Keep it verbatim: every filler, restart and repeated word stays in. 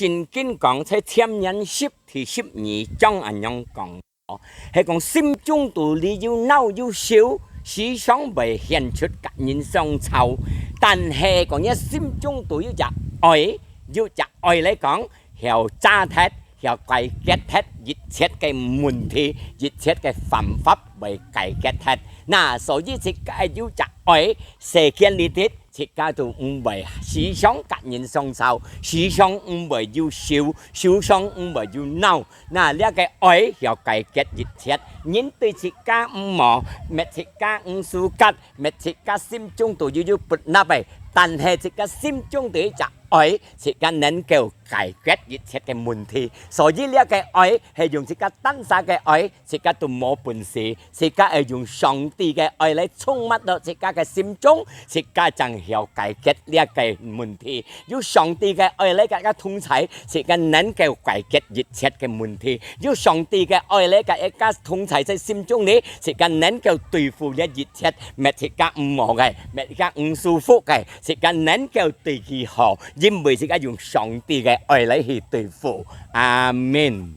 聖經講在箴言十第十二章恁樣講，係講心中肚裡有惱有愁，時常會顯出甲人相吵。但係講若心中肚有隻愛，有隻愛來講，曉遮忒，曉解決忒一切个問題，一切个辦法會解決忒。那所以自家有隻愛，世間裡底 自家都毋會時常甲人相吵，時常毋會有愁，時常毋會有惱。那這个愛曉解決一切。人對自家毋好，搣自家毋舒服，搣自家心中都有有不納个，但係自家心中都有一隻愛，自家能夠解決一切个問題。所以這个愛係用自家單儕个愛，自家都無本事，自家愛用上帝个愛來充滿到自家个心中，自家正曉解決這个問題。有上帝个愛來甲自家同在，自家能夠解決一切个問題。有上帝个愛來甲自家同在在心中裡，自家能夠對付這一切，搣自家毋好个，搣自家毋舒服个，自家能夠對佢好，因為自家用上帝个愛來去對付。阿門。